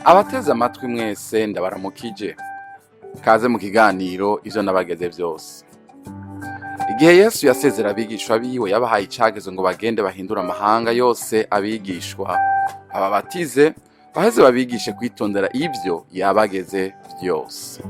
Abateze amatwi mwese, ndabaramukije. Kaze mu kiganiro Ivyo Nabageze Vyose. Igihe Yesu yasezera abigishwa biwe, yabahaye icagezo ngo bagende bahindure amahanga yose abigishwa, ababatize, baheze babigishe kwitondera ivyo yabageze vyose.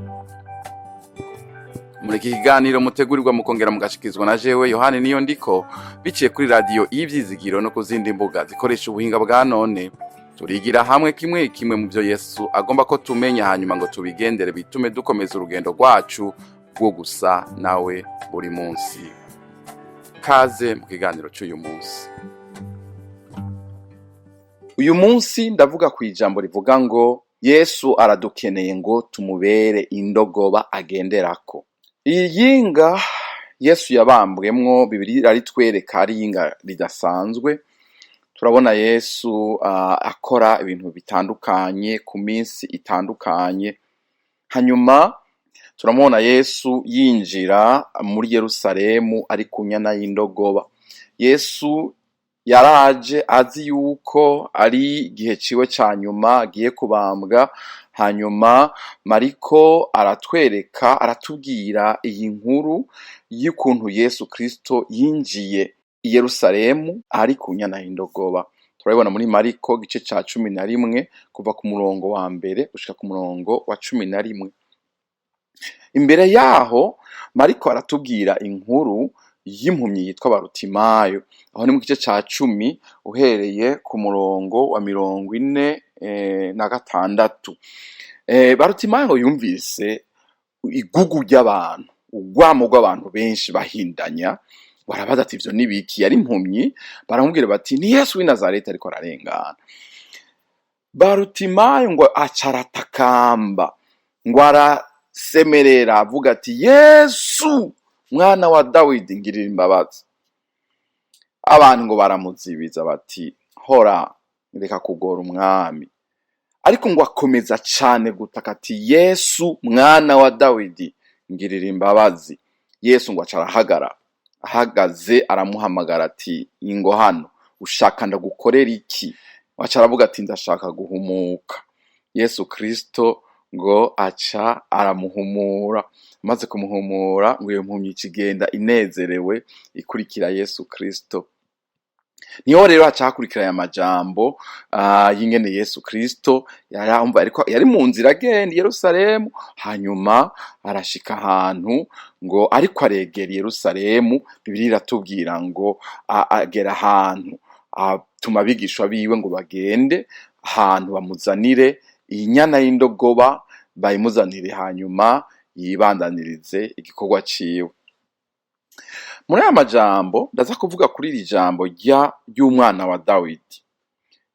Muri iki kiganiro mutegurirwa mukongera mugashikirizwa na jewe Yohani Niyo Ndiko, biciye kuri Radiyo Ivyizigiro no ku zindi mbuga zikoresha ubuhinga bwa none, turigira hamwe kimwe kimwe mu byo Yesu agomba ko tumenya, hanyuma ngo tubigendere, bitume dukomeza urugendo rwacu rwo gusa nawe buri munsi. Kaze mu kiganiro cy'uyu munsi. Uyu munsi ndavuga ku ijambo rivuga ngo Yesu aradukeneye ngo tumubere indogoba agenderako. Iyi yinga Yesu yabambwemwo, Bibiliya iraritwereka, ari iyinga ridasanzwe. Turabona Yesu akora ibintu bitandukanye ku minsi itandukanye. Hanyuma turamubona Yesu yinjira muri Yerusalemu ari ku nyana y'indogoba. Yesu yaraje azi yuko ari igihe ciwe ca nyuma, agiye kubambwa. Hanyuma Mariko aratwereka, aratubwira iyi nkuru y'ukuntu Yesu Kristo yinjiye i Yerusalemu ari ku nyana y'indogoba. Turabibona muri Mariko igice ca 11, kuva ku murongo wa 1 gushika ku murongo wa 11. Imbere yaho, Mariko aratubwira inkuru y'impumyi yitwa Barutimayo. Aho ni mu gice ca 10, uhereye ku murongo wa 46. Barutimayo yumvise igugu ry'abantu, urwamo rw'abantu benshi bahindanya. Barabaza ati: "Ivyo ni biki?" Yari impumyi. Baramubwira bati: "Ni Yesu w'i Nazareti ariko ararengana." Barutimayo ngo aca aratakamba, ngo arasemerera avuga ati: "Yesu mwana wa Dawidi, ngirira imbabazi." Abantu ngo baramuzibiza bati: "Hora, reka kugora umwami." Ariko ngo akomeza cane gutaka ati: "Yesu mwana wa Dawidi, ngirira imbabazi." Yesu ngo aca arahagarara. Ahagaze aramuhamagara ati: "Ingo hano, ushaka ndagukorera iki?" Aca aravuga ati: "Ndashaka guhumuka." Yesu Kristo ngo aca aramuhumura. Amaze kumuhumura, ngo iyo mpumyi ica igenda inezerewe, ikurikira Yesu Kristo. Niho rero haca hakurikira aya majambo y'ingene Yesu Kristo yarumva ariko yari mu nzira agenda i Yerusalemu. Hanyuma arashika ahantu, ngo ariko aregera i Yerusalemu, Bibiliya iratubwira ngo agera ahantu atuma abigishwa biwe ngo bagende ahantu bamuzanire inyana y'indogoba, bayimuzanire, hanyuma yibandanirize igikorwa ciwe. Muri aya majambo ndaza kuvuga kuri iri jambo ry'umwana wa Dawidi,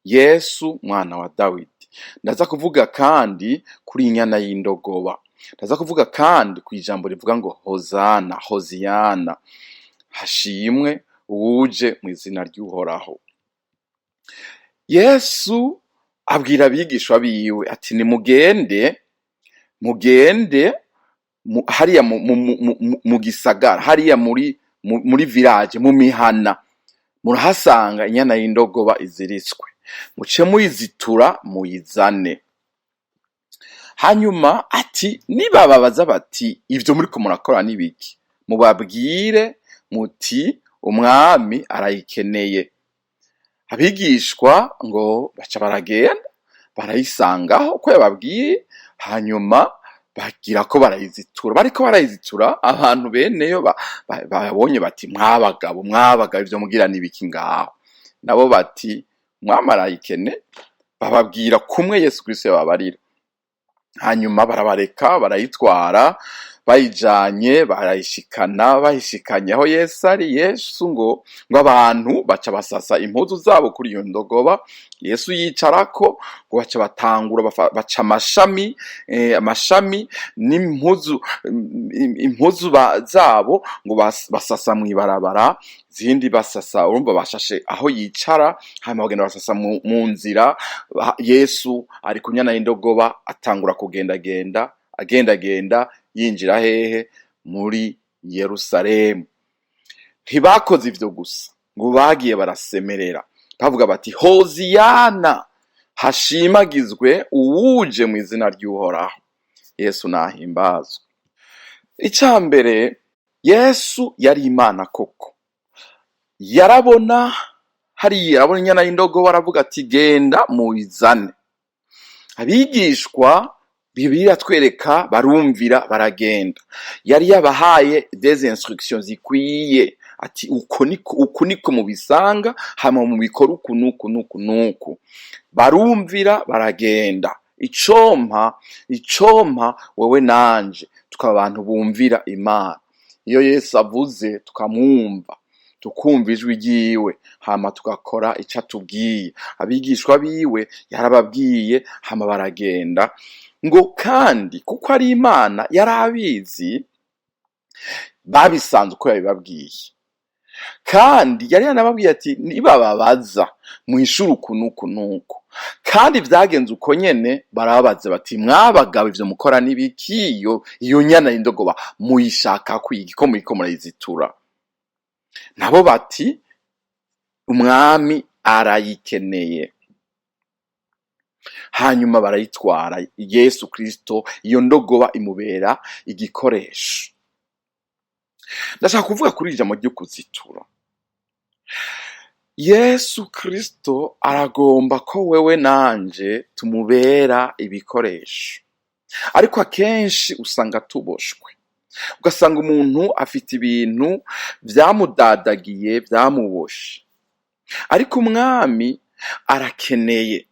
Yesu mwana wa Dawidi. Ndaza kuvuga kandi kuri inyana y'indogoba. Ndaza kuvuga kandi ku ijambo rivuga ngo hozana, hoziyana, hashimwe uwuje mu izina ry'Uhoraho. Yesu abwira abigishwa biwe ati: "Nimugende, mugende hariya mu gisagara, hariya muri village, mu mihana, murahasanga inyana y'indogoba iziritswe, muce muyizitura muyizane." Hanyuma ati: "Nibababaza bati: 'Ivyo muriko murakora n'ibiki?' mubabwire muti: 'Umwami arayikeneye.'" Abigishwa ngo baca baragenda, barayisangaho uko yababwiye, hanyuma bagira ko barayizitura. Bariko barayizitura, abantu beneyo babonye bati: "Mwabagabo, mwabagabo, ivyo mugira n'ibiki ngaho?" Nabo bati: "Umwami arayikene." Bababwira kumwe Yesu Kristo yababarira. Hanyuma barabareka, barayitwara. Bayijanye, barayishikana. Bayishikanye aho Yesu ari, Yesu ngo abantu baca basasa impuzu zabo kuri iyo ndogoba, Yesu yicarako. Ngo baca batangura baca amashami n'impuzu, impuzu zabo ngo basasa mw'ibarabara, izindi basasa, urumva bashashe aho yicara, hanyuma bagenda basasa mu nzira. Yesu ari ku nyana y'indogoba, atangura kugendagenda, agendagenda yinjira hehe? Muri Yerusalemu. Ntibakoze ivyo gusa, ngo bagiye barasemerera bavuga bati: "Hoziyana, Hashimagizwe uwuje mu izina ry'Uhoraho. Yesu nahimbazwe. Ica mbere, Yesu yari Imana koko. Yarabona hariya, arabona inyana y'indogobe, aravuga ati: "Genda muyizane." Abigishwa, Bibiliya iratwereka, barumvira, baragenda. Yari yabahaye des instructions zikwiye, ati: "Uko niko, uku niko mubisanga, hama mubikora uku nuku nuku nuku." Barumvira, baragenda. Icompa wewe nanje tukaba abantu bumvira Imana. Iyo Yesu avuze tukamwumva, tukumva ijwi ryiwe, hama tugakora ico atubwiye. Abigishwa biwe yarababwiye, hama baragenda. Ngo kandi kuko ari Imana yari abizi, babisanze uko yabibabwiye. Kandi yari yanababwiye ati: "Nibababaza mwishuri uku nuku nuku." Kandi vyagenze uko nyene. Barababaza bati: "Mwabagabo, ivyo mukora n'ibiki? Iyo nyana y'indogoba muyishaka kwiki, ko muriko murayizitura?" Nabo bati: "Umwami arayikeneye." Hanyuma barayitwara. Yesu Kristo, iyo ndogoba imubera igikoresho. Ndashaka kuvuga kuri iri jambo ryo kuzitura. Yesu Kristo aragomba ko wewe nanje tumubera ibikoresho, ariko akenshi usanga tuboshwe, ugasanga umuntu afite ibintu vyamudadagiye, vyamuboshe. Ariko Umwami arakeneye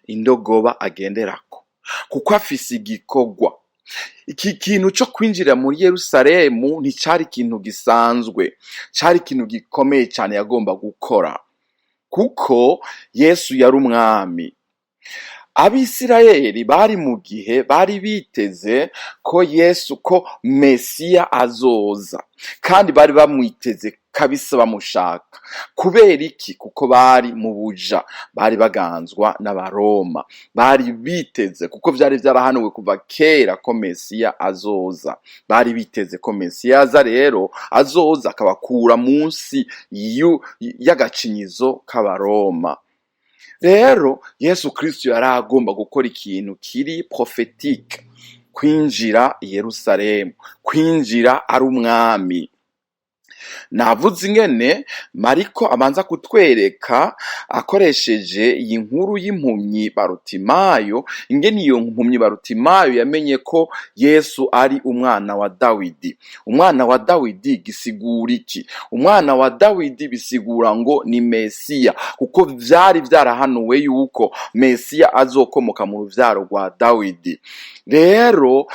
indogoba agenderako, kuko afise igikorwa. Iki kintu co kwinjira muri Yerusalemu nticari ikintu gisanzwe, cari ikintu gikomeye cane yagomba gukora, kuko Yesu yari umwami. Abisirayeli bari mu gihe bari biteze ko Yesu, ko Mesiya azoza, kandi bari bamwiteze kabisa, bamushaka. Kubera iki? Kuko bari mu buja, bari baganzwa n'Abaroma. Bari biteze, kuko vyari vyarahanuwe kuva kera ko Mesiya azoza. Bari biteze ko Mesiya aza, rero azoza akabakura munsi y'agacinyizo k'Abaroma. Rero Yesu Kristo yari agomba gukora ikintu kiri prophétique, kwinjira i Yerusalemu, kwinjira ari umwami. Navuze ingene Mariko abanza kutwereka akoresheje iyi nkuru y'impumyi Barutimayo, ingene iyo mpumyi Barutimayo yamenye ko Yesu ari umwana wa Dawidi. Umwana wa Dawidi gisigura iki? Umwana wa Dawidi bisigura ngo ni Mesiya, kuko vyari vyarahanuwe yuko Mesiya azokomoka mu ruvyaro rwa Dawidi. Rero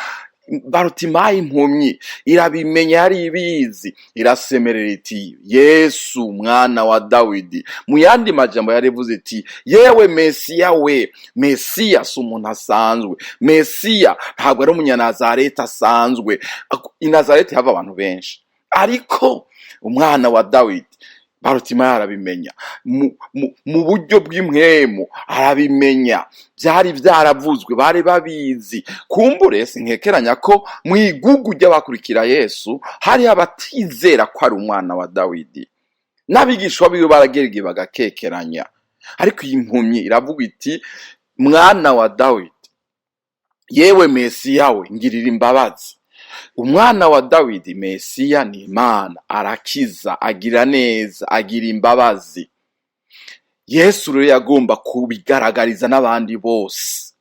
Barutimayo impumyi irabimenya, yari ibizi, irasemerera iti: "Yesu mwana wa Dawidi." Mu yandi majambo yarivuze iti: "Yewe Mesiya we." Mesiya si umuntu asanzwe. Mesiya ntabwo ari umunyanazareti asanzwe. I Nazareti hava abantu benshi, ariko umwana wa Dawidi, Barutimayo arabimenya mu buryo bw'impwemu, arabimenya. Byari byaravuzwe, bari babizi. Kumbure sinkekeranya ko mu igugu ry'abakurikira Yesu hari abatizera ko ari umwana wa Dawidi, n'abigishwa biwe baragerege bagakekeranya. Ariko iyi mpumyi iravuga iti: "Mwana wa Dawidi, yewe Mesiya we, ngirira imbabazi." Umwana wa Dawidi, Mesiya, ni Imana, arakiza, agira neza, agira imbabazi. Yesu rero yagomba kubigaragariza n'abandi bose.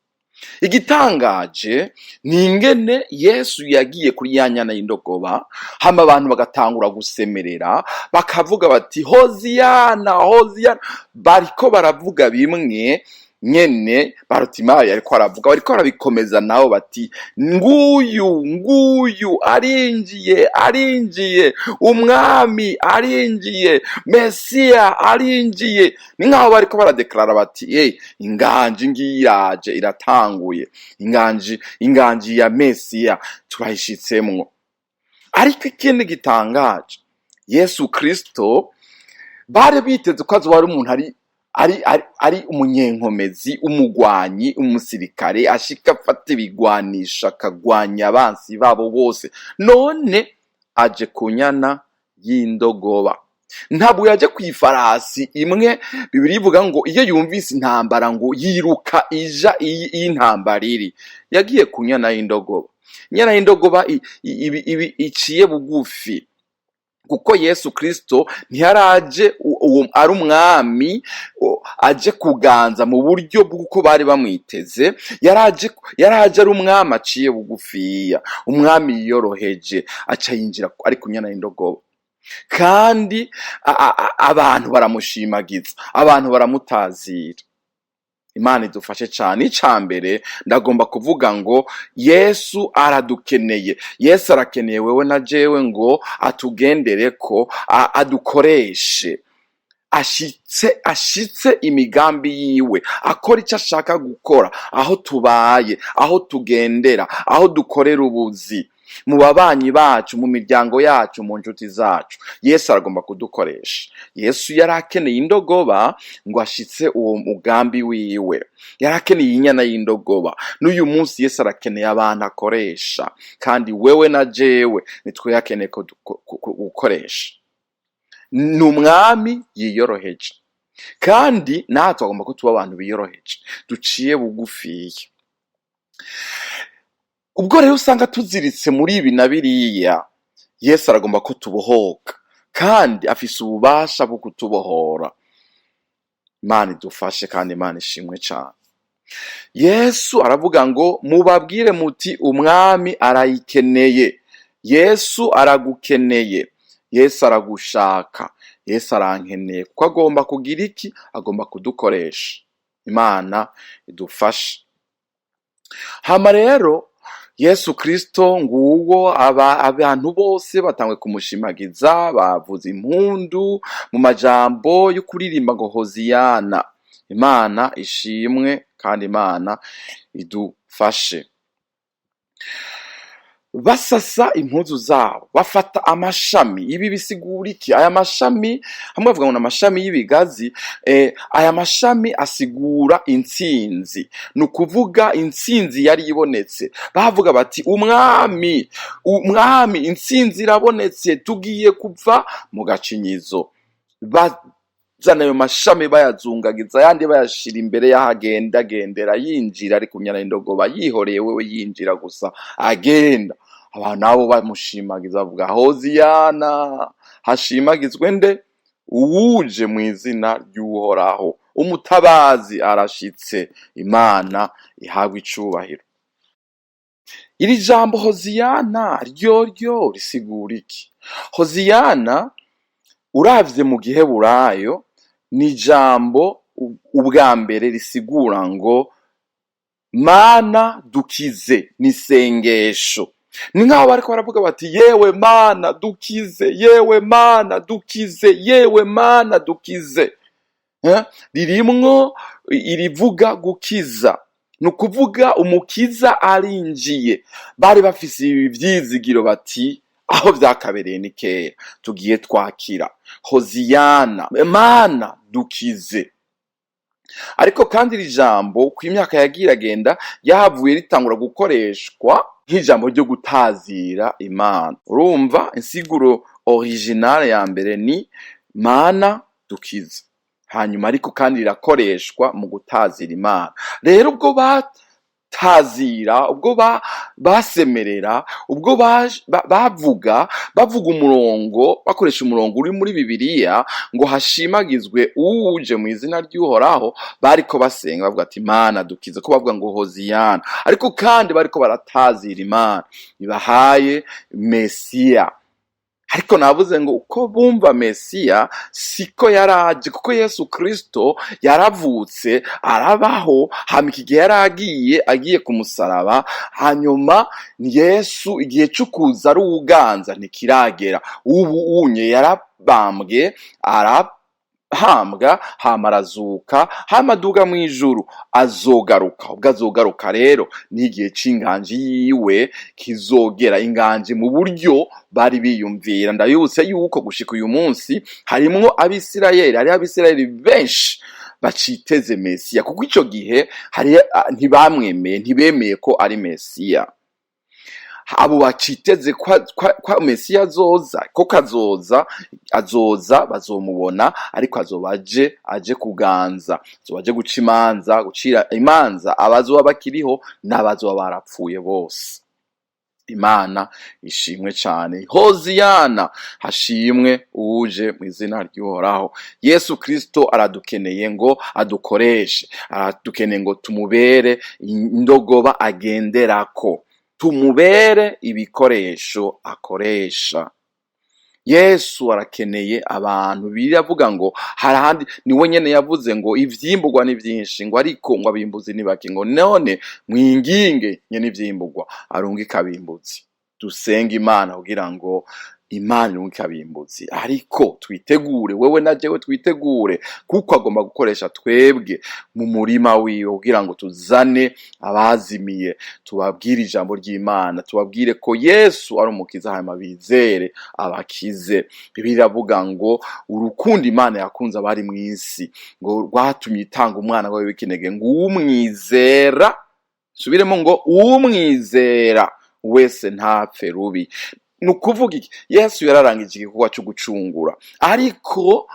Igitangaje ni ingene Yesu yagiye kuri ya nyana y'indogoba, hama abantu bagatangura gusemerera, bakavuga bati: "Hoziyana, hoziyana." Bariko baravuga bimwe nyene Barutimayo yariko aravuga, bariko barabikomeza nabo, bati: "Nguyu, nguyu arinjiye, arinjiye, umwami arinjiye, Mesiya arinjiye." Ni nkaho bariko baradeklarara bati: "Hey, inganji ngiyi iraje, iratanguye, inganji, inganji ya Mesiya turayishitsemwo." Ariko ikindi gitangaje, Yesu Kristo bari biteze ko azoba ari umuntu ari umunyenkomezi, umugwanyi, umusirikare ashika afata ibigwanisho akagwanya abansi babo bose. None aje ku nyana y'indogoba. Ntabwo yaje ku ifarasi imwe. Bibiliya ivuga ngo iyo yumvise intambara ngo yiruka ija iyo intambara iri. Yagiye ku nyana y'indogoba, inyana y'indogoba iciye bugufi, kuko Yesu Kristo ntiyaraje uwo ari umwami aje kuganza mu buryo bw'uko bari bamwiteze. Yaraje ari umwami aciye bugufiya, umwami yiyoroheje, aca yinjira ari ku nyana y'indogoba, kandi abantu baramushimagiza, abantu baramutazira. Imana idufashe cyane. Icya mbere ndagomba kuvuga ngo Yesu aradukeneye. Yesu arakeneye wewe na jewe ngo atugendere ko adukoreshe, ashitse imigambi yiwe, akora icyo ashaka gukora aho tubaye, aho tugendera, aho dukorera ubuzi, mu babanyi bacu, mu miryango yacu, mu nshuti zacu. Yesu aragomba kudukoresha. Yesu yari akeneye indogoba ngo ashitse uwo mugambi wiwe. Yari akeneye inyana y'indogoba. N'uyu munsi Yesu arakeneye abantu akoresha, kandi wewe na jewe nitwe yakeneye ko gukoresha. Ni umwami yiyoroheje, kandi natwe agomba ko tuba abantu biyoroheje, duciye bugufiya. Ubwo rero usanga tuziritse muri ibi na biriya, Yesu aragomba ko tubohoka, kandi afise ububasha bwo kutubohora. Imana idufashe kandi Imana ishimwe cyane. Yesu aravuga ngo mubabwire muti umwami arayikeneye. Yesu aragukeneye, Yesu aragushaka, Yesu arankeneye, kuko agomba kugira iki? Agomba kudukoresha. Imana idufashe. Hama rero Yesu Kristo nguwo, abantu bose batangwe kumushimagiza, bavuza impundu mu majambo yo kuririmba ngo hoziyana. Imana ishimwe kandi Imana idufashe. Basasa impuzu zabo, bafata amashami. Ibi bisigura iki? Aya mashami, hamwe bavuga ngo ni amashami y'ibigazi. Aya mashami asigura intsinzi, ni ukuvuga intsinzi yari ibonetse. Bavuga bati umwami, umwami, intsinzi irabonetse, tugiye kuva mu gacinyizo. Bazana ayo mashami, bayazungagiza, ayandi bayashira imbere y'aho agenda agendera yinjira ari ku nyana y'indogoba, yihoreye wewe, yinjira gusa agenda. Abantu nabo bamushimagiza, bavuga hoziyana, hashimagizwe nde? Uwuje mu izina ry'Uhoraho, umutabazi arashitse. Imana ihabwe icubahiro. Iri jambo hoziyana ryoryo risigura iki? Hoziyana, uravye mu giheburayo, ni ijambo ubwa mbere risigura ngo Mana dukize, ni isengesho. Ni nk'aho bariko baravuga bati yewe Mana dukize, yewe Mana dukize, yewe Mana dukize. Ririmwo irivuga gukiza, ni ukuvuga umukiza arinjiye. Bari bafise ibi vyizigiro bati aho vyakabereye ni kera, tugiye twakira hoziyana, Mana dukize. Ariko kandi iri jambo, ku imyaka yagiye iragenda, yahavuye ritangura gukoreshwa nk'ijambo ryo gutazira Imana. Urumva insiguro originale ya mbere ni Mana dukize, hanyuma ariko kandi rirakoreshwa mu gutazira Imana. Rero ubwo batazira, ubwo basemerera, ubwo bavuga umurongo, bakoresha umurongo uri muri Bibiliya ngo hashimagizwe uwuje mu izina ry'Uhoraho, bariko basenga bavuga ati Mana dukize, ko bavuga ngo hoziyana, ariko kandi bariko baratazira Imana ibahaye Mesiya. Ariko navuze ngo uko bumva Mesiya siko yaraje, kuko Yesu Kristo yaravutse, arabaho, hama iki gihe yari agiye ku musaraba. Hanyuma Yesu igihe cyo kuza ari uwuganza ntikiragera. Ubu unye yarabambwe, arahambwa, hama arazuka, hama aduga mu ijuru, azogaruka. Ubwo azogaruka rero ni igihe c'inganji yiwe kizogera, inganji mu buryo bari biyumvira. Ndabibutse yuko gushika uyu munsi harimwo Abisirayeli, hariho Abisirayeli benshi baciteze Mesiya, kuko ico gihe hari ntibamwemeye, ntibemeye ko ari Mesiya. Abo baciteze kwa Mesiya azoza, ko kazoza, azoza bazomubona, ariko azoba aje kuganza, azoba aje guca imanza, gucira imanza abazoba bakiriho n'abazoba barapfuye bose. Imana ishimwe cane. Hoziyana, hashimwe uje mu izina ry'Uhoraho. Yesu Kristo aradukeneye ngo adukoreshe, aradukeneye ngo tumubere indogoba agenderako, tumubere ibikoresho akoresha. Yesu arakeneye abantu. Biravuga ngo hari ahandi niwe nyene yavuze ngo ivyimburwa ni vyinshi, ngo ariko ngo abimbuzi ni bake, ngo none mwinginge nyene ivyimburwa arungike abimbuzi. Dusenge Imana kugira ngo Imana irungike abimbuzi, ariko twitegure, wewe na jewe twitegure, kuko agomba gukoresha twebwe mu murima wiwe kugira ngo tuzane abazimiye, tubabwire ijambo ry'Imana, tubabwire ko Yesu ari umukiza, hanyuma bizere abakize. Bibiliya iravuga ngo urukundo Imana yakunze abari mw'isi ngo rwatumye itanga umwana wawe w'ikinege, ngo umwizera, subiremo, ngo umwizera wese ntapfe rubi. Ni ukuvuga iki? Yesu yararangije igikorwa cyo gucungura, ariko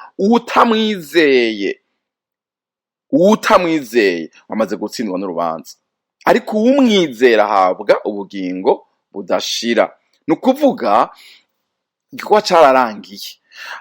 uwutamwizeye amaze gutsindwa n'urubanza, ariko uwumwizera ahabwa ubugingo budashira. Ni ukuvuga igikorwa cararangiye,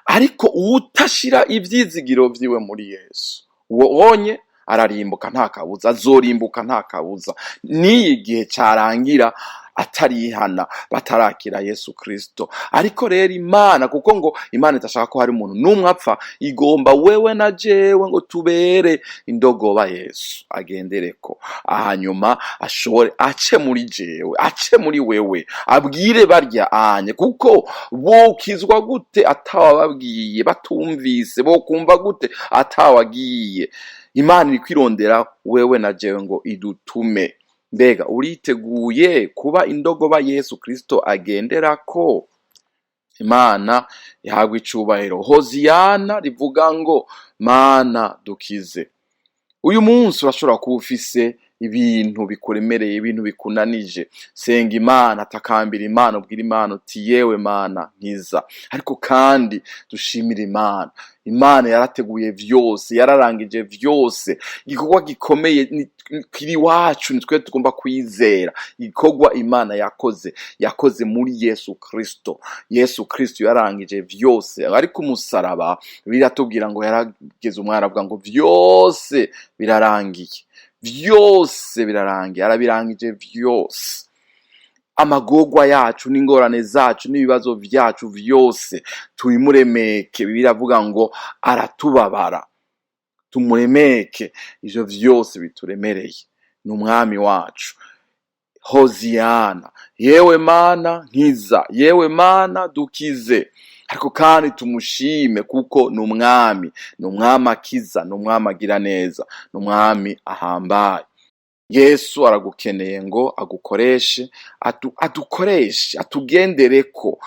ariko uwutashira ivyizigiro vyiwe muri Yesu, uwo onye ararimbuka nta kabuza, azorimbuka nta kabuza n'iyi gihe carangira atarihana, batarakira Yesu Kristo. Ariko rero Imana, kuko ngo Imana idashaka ko hari umuntu n'umwe apfa, igomba wewe na jewe ngo tubere indogoba Yesu agendereko, hanyuma ashobore ace muri jewe, ace muri wewe, abwire barya anye, kuko bokizwa gute atawababwiye? Batumvise bokumva gute atawagiye? Imana iri kwirondera wewe na jewe ngo idutume. Mbega uriteguye kuba indogoba Yesu Kristo agenderako? Imana ihabwa icubahiro. Hoziyana rivuga ngo Mana dukize. Uyu munsi urashobora kuba ufise ibintu bikuremereye, ibintu bikunanije. Senga Imana, takambira Imana, ubwira Imana uti yewe Mana nkiza. Ariko kandi dushimire Imana. Imana yarateguye vyose, yararangije vyose. Igikorwa gikomeye kiri iwacu, ni twe tugomba kwizera igikorwa Imana yakoze, yakoze muri Yesu Kristo. Yesu Kristo yarangije vyose, ariko umusaraba biratubwira ngo yarageze umwana avuga ngo vyose birarangiye, vyose birarangiye, arabirangije vyose. Amagorwa yacu n'ingorane zacu n'ibibazo vyacu vyose tubimuremeke. Biravuga ngo aratubabara, tumuremeke ivyo vyose bituremereye. Ni umwami wacu. Hoziyana, yewe Mana nkiza, yewe Mana dukize. Ariko kandi tumushime kuko ni umwami, ni umwami akiza, ni umwami agira neza, ni umwami ahambaye. Yesu aragukeneye ngo agukoreshe, adukoreshe, atugendereko,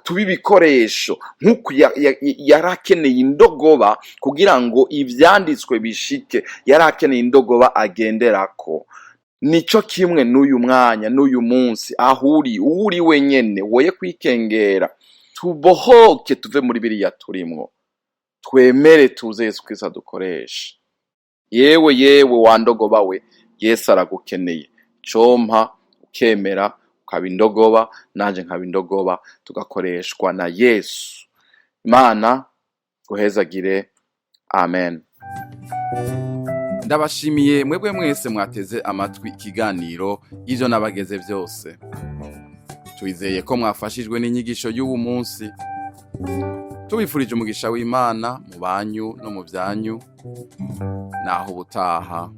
tube ibikoresho nk'uko yarakeneye indogoba kugira ngo ivyanditswe bishike, yarakeneye indogoba agenderako. Nico kimwe n'uyu mwanya n'uyu munsi, aho uri, uri wenyene, woye kwikengera. Tubohoke tuve muri biriya turimwo, twemere tuze Yesu Kristo adukoreshe. Yewe yewe wa ndogoba we, Yesu aragukeneye. Compa ukemera ukaba indogoba, nanje nkaba indogoba, tugakoreshwa na Yesu. Imana guhezagire. Amen. Ndabashimiye mwebwe mwese mwateze amatwi ikiganiro ivyo nabageze vyose. Twizeye ko mwafashijwe n'inyigisho y'uwu munsi. Tubifurije umugisha w'Imana mu banyu no mu vyanyu. Naho ubutaha.